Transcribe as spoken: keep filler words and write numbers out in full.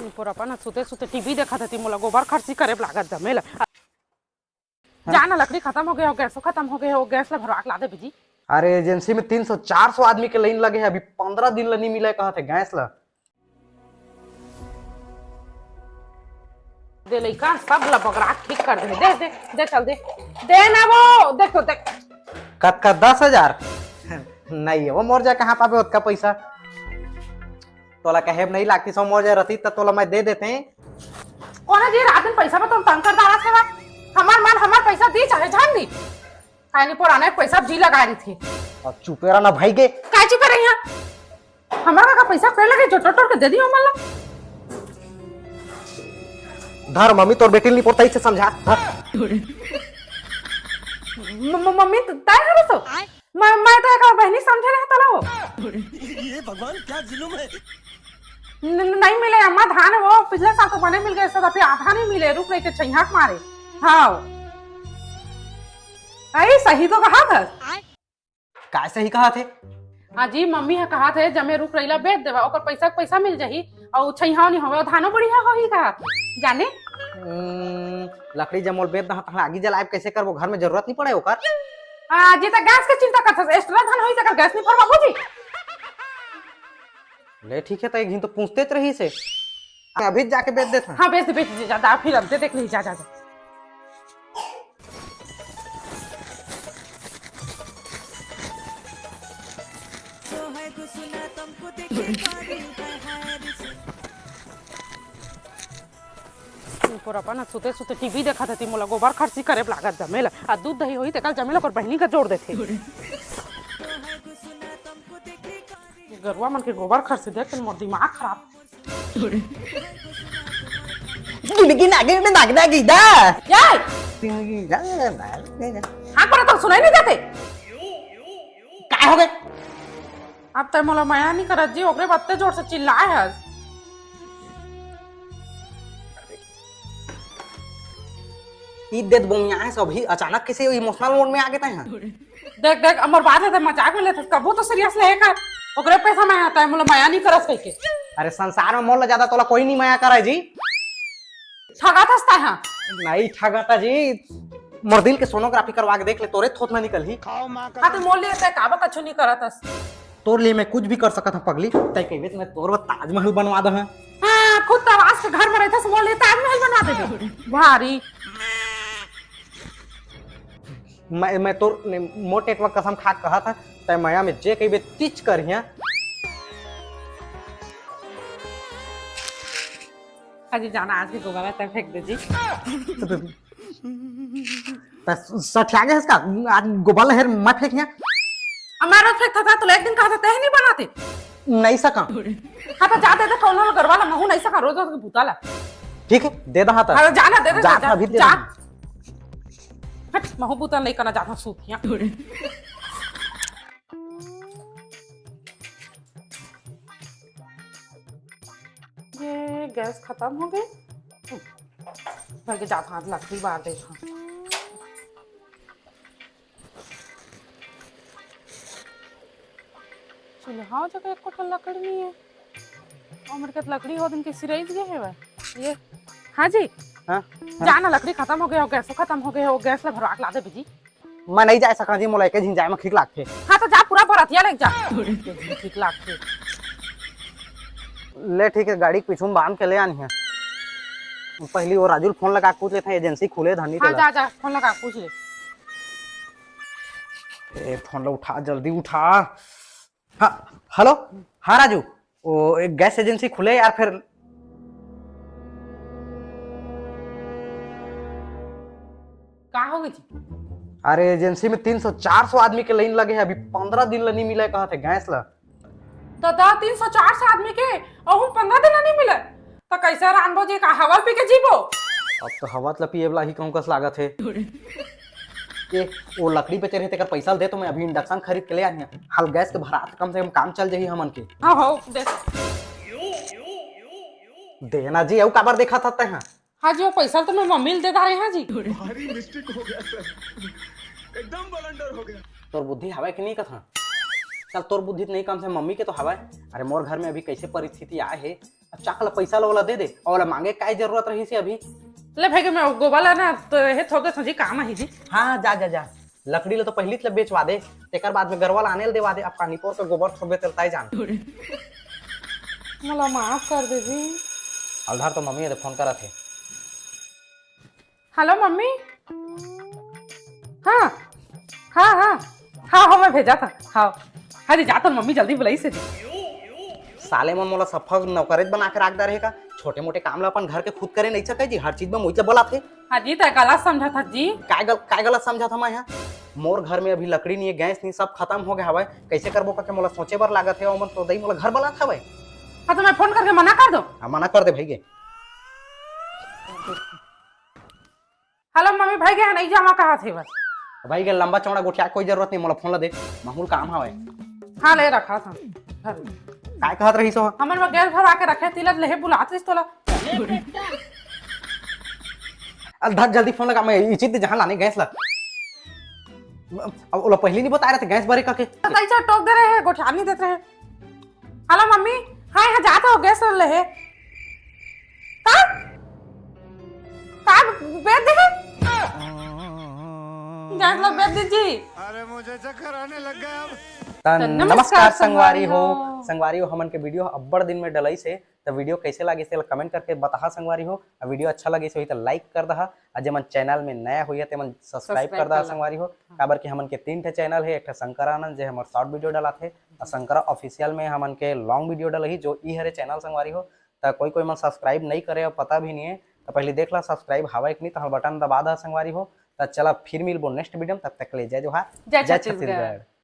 पोरपा न सुते सुते टीवी देखत हती, मोला गोबर खरसी करे लागत जमे ला। जा ना, लकड़ी खतम हो गे हो, गैसो खतम हो गे हो, गैस ला भरवा के ला दे बिजी। अरे, एजेंसी में तीन सौ चार सौ आदमी के लाइन लगे हे, अभी पंद्रह दिन ला नी मिले कहत हे गैस ला। दे लइका, सब ला बगरा के ठीक कर दे। दे, दे, दे, चल दे। दे ना वो, देख तो, देख। कतका, दस हजार? नहीं हे वो, मोर जग कहाँ पाबे ओतका पैसा? तोला कहे नहीं लागतिस वो, मोर जग रतिस त तोला मैं दे देते। कोन जी रात दिन पैसा में तुम तंग कर डारत हवा? हमर मन, हमर पैसा दी चाहे झन दी। काहे नहीं पुराना एक पैसा जी लगा रही थी। अब चुपे रह ना भाई गे। काय चुपे रही है? हमारा का पैसा फेर लगे जो टोट टोट के दे दियो मला। धर मम्मी, तोर बेटी नी पोरता इसे समझा। धर। म-, म-, मम्मी त-, तय हवे सो। मैं, मैं तो एक बहनी समझे रहे तला हो। ये भगवान, क्या जुलुम है। न-, न-, नहीं मिले अम्मा, धान वो पिछले साल तो बने मिल गए, सब अभी आधा नहीं मिले, रुख रही के छैहा के मारे। हाँ। अरे सही तो कहा था। काय सही कहा थे? हाँ जी, मम्मी ह कहा थे जमे रुख रही ला बेच देवा, ओकर पैसा के पैसा मिल जाही, अउ छैहा नहीं होवे, धानो बढ़िया होही कहा। जाने? हम्म, लकड़ी जमोल बेच दहा, तहाँ आगी जलाए कैसे करबो? घर में जरूरत नहीं पड़े ओकर। हाँ जी, त गैस के चिंता करथस, extra धान होही तेकर गैस नहीं भरवाबो जी। ले ठीक है, त एक दिन तो पूछते रही से। अभी जाके बेच देता। हाँ, बेच दे, बेच दे, जा, जा, फिर अब दे देख ली, जा, जा, जा। ऊपर अपन सुते सुते टीवी देखत हती, मोला गोबर खरसी करे लागत जमेला। आ दूध दही होही तेकर जमेला, ओकर बहिनी का जोड़ देथे। ये गरुआ मन के गोबर खरसी देख के मोर दिमाग खराब। गिन गिन आगे में नागना गीदा। जय। गिन गिन आगे में नागना। हाँ, पर तो सुनाई नहीं देते। काय हो गए? अब तय मोला मया नहीं करत जी, ओकरे बत्ते जोर से चिल्लाए हस। ईद देत बोमिया है सो, अभी अचानक कैसे emotional mode में आ गए तय? देख, देख, अमर बात है, तय मजाक में लेथस, कबो तो serious ले कर। ओकरे पैसा में आता है, मोला मया नहीं करस कह के। अरे, संसार में मोर ले ज्यादा तोला कोई नहीं मया करे जी। ठगा थस तय, हाँ। नहीं ठगाता जी, मोर दिल के sonography करवा के देख ले, तोरे थोथना निकलही। हाँ, तो मोर लिए तय काबर कछु नहीं करत हस। तोर लिए मैं कुछ भी कर सकत हूँ पगली। तय कहिबे तो मैं तोर बर ताजमहल बनवा दे। हाँ, खुद तो आवास के घर में रहथस, मोर लिए ताजमहल बनवा देबे। भारी। मैं, मैं तोर, मोर टेटवा कसम खा के कहा था, तय मया में जे कहिबे तिच करिया। अजी जाना, आज के गोबर ला तय फेंक दे जी। त सठिया गे हस का? आज गोबर ला हेर मैं फेंकिया। अब मैं रोज फेंकता था, तो एक दिन कहा था, तय नहीं बनाते। नहीं सका। हाँ, तो जा दे दे, कोनो ला गरवा ला, महू नहीं सका, रोज रोज के बूता ला। ठीक है, दे दहा था। हाँ, जा ना, दे दे, जा, जा, अभी दे जा। दे। हट, महू बूता नहीं करना जाता, सूतिया। ये गैस खतम हो गए। हम्म। भाई के जात हाथ लकड़ी बार देत हन। चूल्हा जगह एको ठन लकड़ी नहीं है। हमर के लकड़ी हो दिन के सिरइस गए है। ये, हाँ जी। हाँ, हाँ। जाना लकड़ी खतम हो गए हो, गैसो खतम हो गए हो, गैस ला भरवा के ला दे बिजी। मैं नहीं जाए सका जी, मोला एके झिन जाए में ठीक लागथे। हाँ, तो जा, पूरा बरतिया लेके जा। एके झिन ठीक लागथे। ले ठीक है, गाड़ी के पीछू में बांध के ले आनी है। पहली वो राजू ल फोन लगा के पूछ लेते हैं, एजेंसी खुले धनी हाँ, तेला। जा, जा, फोन लगा के पूछ ले। ए, फोन ला उठा, जल्दी उठा। हाँ, हेलो। हाँ राजू, वो एक गैस एजेंसी खुले यार, फिर का हो गई जी? अरे, एजेंसी में तीन सौ चार सौ आदमी के लाइन लगे है, अभी पंद्रह दिन ला नहीं मिला है, कहा थे गैस ला। दादा, तीन सौ चार सौ आदमी के, अहू पंद्रह दिन ला नहीं मिला, तो कैसे रानबो जी, का हवा पी के जीबो? अब तो हवा ला पिए वाला ही कहूँ कस लागत है। ए, वो लकड़ी बेचे रहे, तेकर पैसा दे तो मैं अभी induction खरीद के ले आनी है। हाल गैस के भरात, कम से कम काम चल जाही हमन के। हाँ, हो, दे। देना जी, अउ काबर देखा था तैं? हाँ जी, वो पैसा तो मैं मम्मी ले दे डारे, हाँ जी। भारी मिस्टेक हो गया सर, एकदम बलंडर हो गया। तोर बुद्धि हवय कि नहीं कथा? चल, तोर बुद्धि तो नहीं, कम से मम्मी के तो हवय। अरे, मोर घर में अभी कैसे परिस्थिति आए हे, चाक ला पैसा ला ओला दे दे, अउ ओला मांगे काय जरूरत रहिस हे अभी? ले भाई के मैं गोबर ला ना तो हे थोक दे संझी काम आही जी। हाँ, जा जा जा, लकड़ी ला तो पहिली ले बेचवा दे, तेकर बाद में गरवा ला आने ल देवा दे। अब कानी पोर के गोबर थोबे तेल ताई जान। मोला माफ कर दे जी। अलधार तो मम्मी दे फोन करत हे। Hello mummy. हाँ हाँ हाँ हाँ हाँ, मैं भेजा था। हाँ हाँ जी, जा तो मम्मी जल्दी बुलाई से जी। साले मन मोला सफा नौकरेच बना के राख दे रहे का? छोटे मोटे काम ला अपन घर के खुद करे नहीं सके जी, हर चीज में मोहित ला बुलाथे। हाँ जी, तै गलत समझा था जी। काय गल, काय गलत समझा था मैं यहाँ? मोर घर में अभी लकड़ी नहीं है, गैस नहीं, सब खत्म हो गया हवय, कैसे करबो करके मोला सोचे बर लागत है। ओमन तो दई मोला घर बुलात हवय। हाँ तो मैं फोन करके मना कर दो। हाँ, मना कर दे भाई के। हेलो मम्मी, भाई के नहीं जामा कहा थे बस। भाई के लंबा चौड़ा गोठिया कोई जरूरत नहीं, मोला फोन ला दे, महूल काम हवय। हाँ ले रखा था घर। काय कहत रही सो? हमन में गैस भरा के रखे, तिलत लेहे बुलात रही तोला। अल धर जल्दी फोन लगा, मैं इचित दे जहाँ लाने गैस ला। अब ओला पहले नहीं बताए रहे थे गैस भरे का के। तो तैसा टोक दे रहे हैं, गोठिया नहीं देते रहे। हेलो मम्मी, हाँ यहाँ जाता हो गैस ले है। का? का बेच दे है? गैस ला बेच दे जी। अरे मुझे चक्कर आने लग गया अब। त त नमस्कार नमस्कार संगवारी हो। संगवारी हो। संगवारी हो, हमन के वीडियो अब्बड़ दिन में डलई से, त वीडियो कैसे लागिस तेला कमेंट करके बताहा संगवारी हो। अउ वीडियो अच्छा लगिस होही त लाइक कर दहा, अउ जेमन चैनल में नया होइया तेमन सब्सक्राइब सब्सक्राइब कर दहा कर ला। संगवारी हो। हाँ। काबर कि हमन के तीन ठे चैनल हे, एक ठे शंकर आनंद जे हमर शॉर्ट वीडियो डलाथे, अउ शंकरा ऑफिशियल में हमन के लॉन्ग वीडियो डलही जो ई हरे चैनल संगवारी हो। त कोई कोई मन सब्सक्राइब नहीं करे अउ पता भी नहीं है, त पहले देख ला सब्सक्राइब हवय कि नहीं, त हमर बटन दबा दहा संगवारी हो। त चला फिर मिलबो नेक्स्ट वीडियो में, तब तक के लिए जय जोहार, जय जय छत्तीसगढ़। छत्तीसगढ़।